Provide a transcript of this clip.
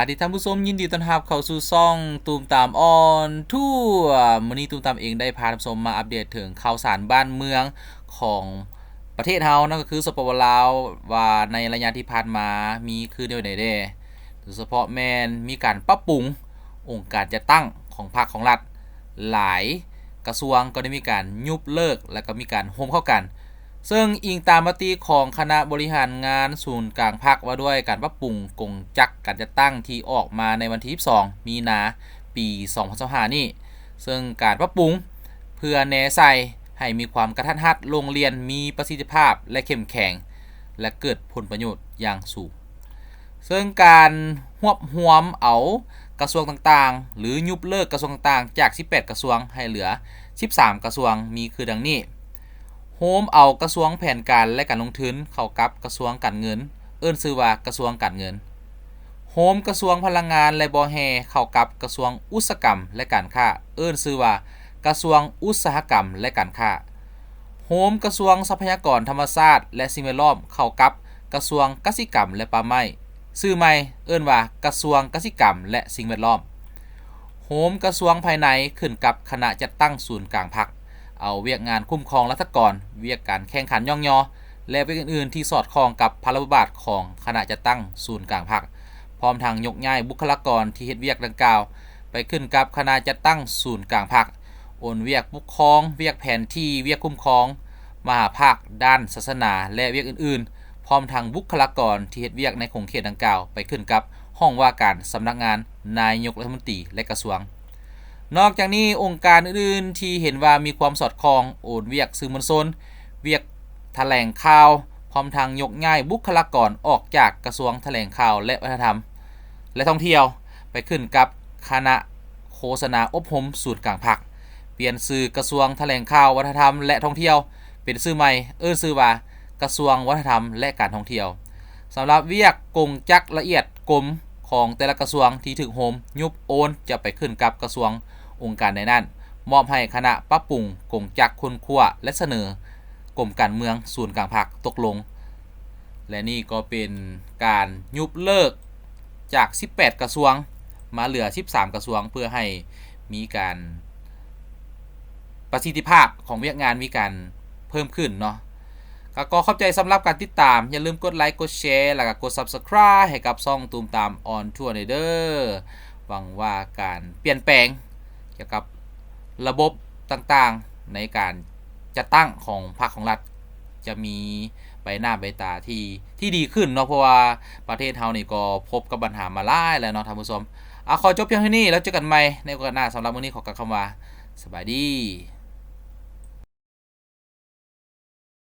ສະຫວັດດີທ່ານຜູ້ຊົມ, ຍິນດີຕ້ອນຮັບເຂົ້າສູ່ຊ່ອງຕູມຕາມອອນທົວ. ມື້ນີ້ຕູມຕາມເອງໄດ້ພາທ່ານຜູ້ຊົມມາອັບເດດເຖິງຂ່າວສານບ້ານເມືອງຂອງປະເທດເຮົາ ນັ້ນກໍຄື ສປປ ລາວ ວ່າໃນໄລຍະທີ່ຜ່ານມາມີຄືແນວໃດແດ່, ໂດຍສະເພາະແມ່ນມີການປັບປຸງອົງການຈັດຕັ້ງຂອງພັກຂອງລັດ ຫຼາຍກະຊວງກໍໄດ້ມີການຍຸບເລີກ ແລະ ກໍມີການໂຮມເຂົ້າກັນ. ເຊິ່ງອີງຕາມມະຕິຂອງຄະນະບໍລິຫານງານສູນກາງພັກ ວ່າດ້ວຍການປັບປຸງກົງຈັກການຈັດຕັ້ງທີ່ອອກມາໃນວັນທີສິບສອງ ມີນາ ປີສອງພັນຊາວຫ້ານີ້, ເຊິ່ງການປັບປຸງເພື່ອແນໃສ່ໃຫ້ມີຄວາມກະທັດຮັດ, ໂລງລຽນມີປະສິດທິພາບ ແລະ ເຂັ້ມແຂງ ແລະ ເກີດຜົນປະໂຫຍດຢ່າງສູງ. ເຊິ່ງການຮວບຮວມເອົາກະຊວງຕ່າງໆ ຫຼື ຍຸບເລີກກະຊວງຕ່າງໆ ຈາກສິບແປດກະຊວງ ໃຫ້ເຫຼືອສິບສາມກະຊວງ ມີຄືດັ່ງນີ້: ໂຮມເອົາກະຊວງແຜນການ ແລະ ການລົງທຶນ ເຂົ້າກັບກະຊວງການເງິນ, ເອີ້ນຊື່ວ່າກະຊວງການເງິນ. ໂຮມກະຊວງພະລັງງານ ແລະ ບໍ່ແຮ່ ເຂົ້າກັບກະຊວງອຸດສາຫະກຳ ແລະ ການຄ້າ, ເອີ້ນຊື່ວ່າກະຊວງອຸດສາຫະກຳ ແລະ ການຄ້າ. ໂຮມກະຊວງຊັບພະຍາກອນທຳມະຊາດ ແລະ ສິ່ງແວດລ້ອມ ເຂົ້າກັບກະຊວງກະສິກຳ ແລະ ປ່າໄມ້, ຊື່ໃໝ່ເອີ້ນວ່າກະຊວງກະສິກຳ ແລະ ສິ່ງແວດລ້ອມ. ໂຮມກະຊວງພາຍໃນ ຂຶ້ນກັບຄະນະຈັດຕັ້ງສູນກາງພັກ, ເອົາວຽກງານຄຸ້ມຄອງລັດຖະກອນ, ວຽກການແຂ່ງຂັນຍ້ອງຍໍ ແລະ ວຽກອື່ນໆທີ່ສອດຄ່ອງກັບພາລະບົດບາດຂອງຄະນະຈັດຕັ້ງສູນກາງພັກ, ພ້ອມທັງຍົກຍ້າຍບຸກຄະລາກອນທີ່ເຮັດວຽກດັ່ງກ່າວໄປຂຶ້ນກັບຄະນະຈັດຕັ້ງສູນກາງພັກ, ໂອນວຽກປົກຄອງ, ວຽກແຜນທີ່, ວຽກຄຸ້ມຄອງ, ມະຫາພາກດ້ານສາສະໜາ ແລະ ວຽກອື່ນໆ, ພ້ອມທັງບຸກຄະລາກອນທີ່ເຮັດວຽກໃນຂົງເຂດດັ່ງກ່າວໄປຂຶ້ນກັບຫ້ອງວ່າການສຳນັກງານນາຍົກລັດຖະມົນຕີ ແລະ ກະຊວງ. ນອກຈາກນີ້, ອົງການອື່ນໆທີ່ເຫັນວ່າມີຄວາມສອດຄ່ອງ, ໂອນວຽກສື່ມວນຊົນ, ວຽກຖະແຫຼງຂ່າວ, ພ້ອມທັງຍົກຍ້າຍບຸກຄະລາກອນອອກຈາກກະຊວງຖະແຫຼງຂ່າວ ແລະ ວັດທະນະທຳ ແລະ ທ່ອງທ່ຽວ ໄປຂຶ້ນກັບຄະນະໂຄສະນາອົບຮົມສູນກາງພັກ, ປ່ຽນຊື່ກະຊວງຖະແຫຼງຂ່າວ, ວັດທະນະທຳ ແລະ ທ່ອງທ່ຽວ ເປັນຊື່ໃໝ່, ເອີ້ນຊື່ວ່າກະຊວງວັດທະນະທຳ ແລະ ການທ່ອງທ່ຽວ. ສຳລັບວຽກກົງຈັກລະອຽດກົມຂອງແຕ່ລະກະຊວງທີ່ຖືກໂຮມ, ຍຸບ, ໂອນ ຈະໄປຂຶ້ນກັບກະຊວງອົງການໃດນັ້ນ, ມອບໃຫ້ຄະນະປັບປຸງກົງຈັກຄົ້ນຄວ້າ ແລະ ສະເໜີກົມການເມືອງສູນກາງພັກຕົກລົງ. ແລະ ນີ້ກໍເປັນການຍຸບເລີກຈາກສິບແປດກະຊວງ ມາເຫຼືອສິບສາມກະຊວງ ເພື່ອໃຫ້ມີການ ປະສິດທິພາບຂອງວຽກງານມີການເພີ່ມຂຶ້ນເນາະ. ກໍຂໍຂອບໃຈສຳລັບການຕິດຕາມ. ຢ່າລືມກົດໄລ, ກົດແຊ ແລ້ວກໍກົດ Subscribe ໃຫ້ກັບຊ່ອງຕູມຕາມອອນທົວເດີ. ຫວັງວ່າການປ່ຽນແປງກ່ຽວກັບລະບົບຕ່າງໆໃນການຈັດຕັ້ງຂອງພັກຂອງລັດ ຈະມີໃບໜ້າໃບຕາທີ່ ທີ່ດີຂຶ້ນເນາະ, ເພາະວ່າປະເທດເຮົານີ້ກໍພົບກັບບັນຫາມາຫຼາຍແລ້ວເນາະທ່ານຜູ້ຊົມ. ອາ ຂໍຈົບພຽງເທົ່ານີ້ ແລ້ວເຈີກັນໃໝ່ໃນໂອກາດໜ້າ. ສຳລັບມື້ນີ້ຂໍກ່າວຄຳວ່າ ສະບາຍດີ.